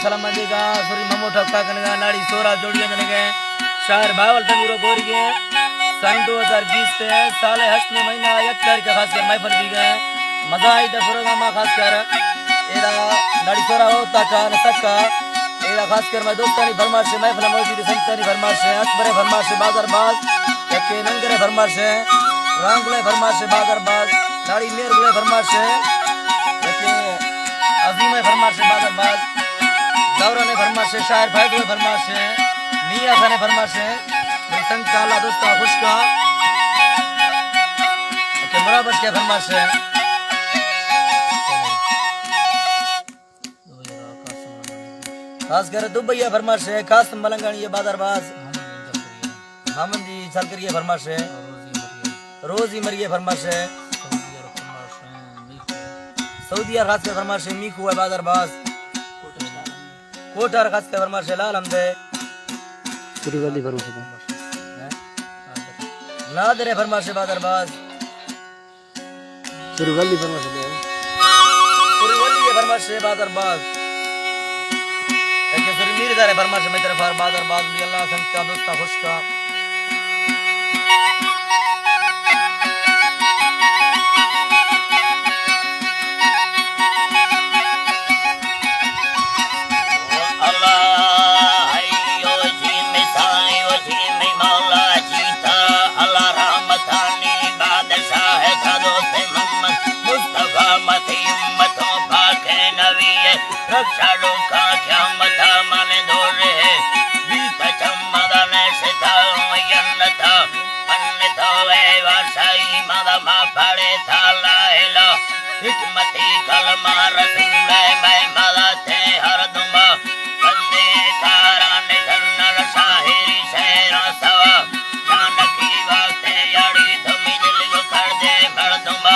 سلام دیگا، سوری ممو ٹھکا کنگا، ناڑی سورا جوڑیاں جنگے۔ شاعر بھاول تنگورو گوریگے۔ سن دو ہزار بیس تے سال ہشت میں مہینہ یک تاریخ خاص کر محفل دیگے۔ مزہ آئی دا پروگرام خاص کر۔ ایرا ناڑی سورا ہوتا کا نسکا۔ ایرا خاص کر میں دوستانی فرمائش، محفل موجود سنگتانی فرمائش، اکبر فرمائش بازار باز، یکے ننگر فرمائش، رانگلے فرمائش بازار باز، ناڑی میر گلے فرمائش، یکے عظیم فرمائش بازار باز، دوران فرمائش، شاعر فیض فرمائش، میاں خان فرمائش، بھئی سنگت اللہ دوستا خوش کا، یکے مرابش کے فرمائش۔ خاص کر دبئی ء فرمائش ہے، قاسم ملنگانی ء بازار باز۔ ہمندی سلکری ء فرمائش ہے۔ روزی مری ء فرمائش ہے۔ سعودی ء خاص کر فرمائش ہے، میکو ء بازار باز۔ کوٹار خاص کر فرمائش ہے، لال حمد ہے۔ سری ولی فرمائش ہے۔ نادر ء فرمائش ہے، بازار باز۔ سری ولی فرمائش دے۔ سری ولی ء فرمائش بازار باز۔ ایک سری میر دار فرمائش میں طرف بازار باز بھی اللہ سنگتا دوستا خوش کا۔ اللہ، ہائیو جی میں سائیو جی میں مولا جی تا، اللہ رحمتانی بادشاہ تا دوست محمد مصطفیٰ متی امتوں پاک نبی، رکشا لوکا قیامت من دورے، بیت چمدن ستاؤں جنتا، من تو اے واشائی مدما پڑے تا لا الہ، حکمتی کلمہ رسول میں مدد ہر دم، بندے کاران جنرل شاعری شعر سوا، جانکی واسطے یاڑی تمی دل کو کر دے مردم،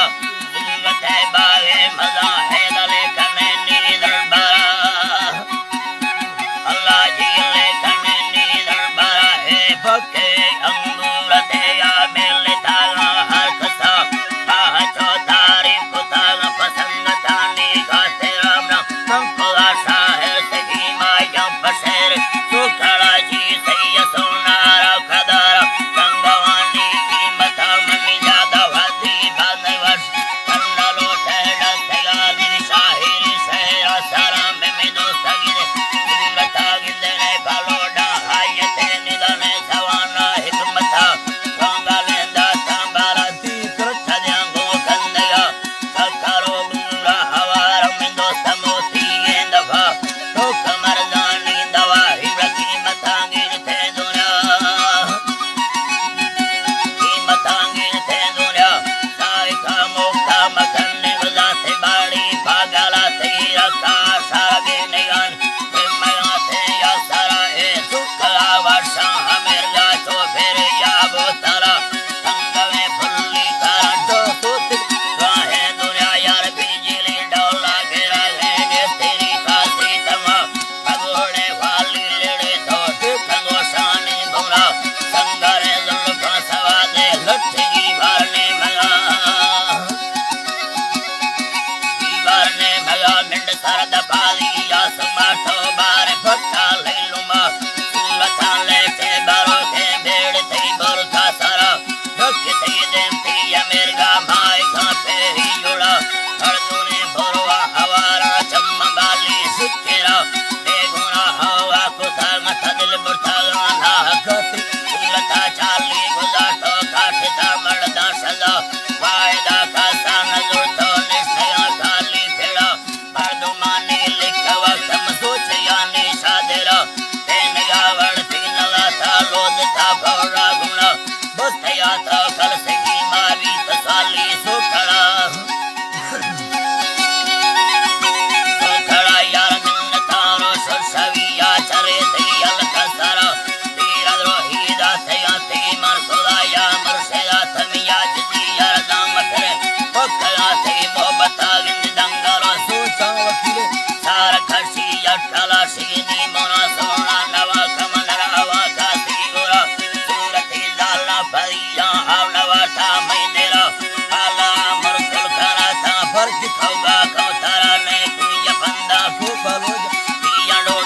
سنگت باغ مزاحد علی کنے نی دربار۔ اللہ جی علی کنے نی دربار ہے، بکے انگور تے یا مل تالا ہر کسا، آہ چو تعریف تالا پسند تانی خاطر آمنا، من خدا شاعر سکی ما یا بشیر، تو کڑا جی سی سونا را قدر، سنگوانی قیمت منی زیادہ ودی بند وش، کنڈا لوٹے دستگانی شاعری شعر سلام میں دوستگی دے، سورتا گندنے پلوڈا آیتے ندنے سوانا حکمتا، رنگا لیندا تنبالا دی کرتا دیاں گو کندگا، ککرو بورا ہوارا من دوست موتی این دفعہ، تو کمر زانی دوا ہی رقیمتاں گرتے دنیا۔ قیمتاں گرتے دنیا، سائقہ مفتا مکن نگزا سے باڑی پاگلا تیرا کاشا گے نگان، میاں سے یا سرا اے سکا ورشاں ہمرگا تو پھر یا بوتلا، سنگویں پھلی کارا تو سوت، راہ دنیا یار بجلی ڈولا گرا گئے تیری خاصی تمام۔ پگوڑے والی لڑے تو ٹوٹنگو شانی بھورا، سنگرے زلفاں سوادے لٹگی بارنے مگا۔ بارنے مگا منڈ سرد پالی یا سما تو بار پھٹا لے لما۔ سورتاں لے کے بارو کے بیڑ تئی برکا سرا۔ ڈکتے دیم پی امیرگا مائے کھاں پہ ہی جڑا، ہر دونے بروا ہوارا چم بالی سکرا، بے گنا ہوا کتا مت دل برتا گانا حقت، سورتا چالی گزا تو کاٹتا مرداں سزا، فائدہ کا سان زور تو نشتیاں کالی پھڑا۔ مردمانی لکھ وقت ہم سوچ یعنی شادرا، تینگا وڑتی نلا تا لود تا بھورا گنا، بست یا تا کل سکی ماری تسالی سوکھڑا۔ سوکھڑا یار من تارو سر سوی یا چرے تی الکسرا، تیر دروہی دات یا تی مر خدا یا مرشدا تمی یا جدی یار دام پھرے، پکڑا تی محبتا گند دنگل سوچا وکیلے، سار کشی اٹکلا شینی مونا سونا نوا کمن راوا کاسی گورا، سورتی زالا پریاں آو نوا تا مئی دیرا، حالا مرسل کنا تا فرق کھوگا کوتارا نے کوئی پندا کو بلوجا، پیانڈو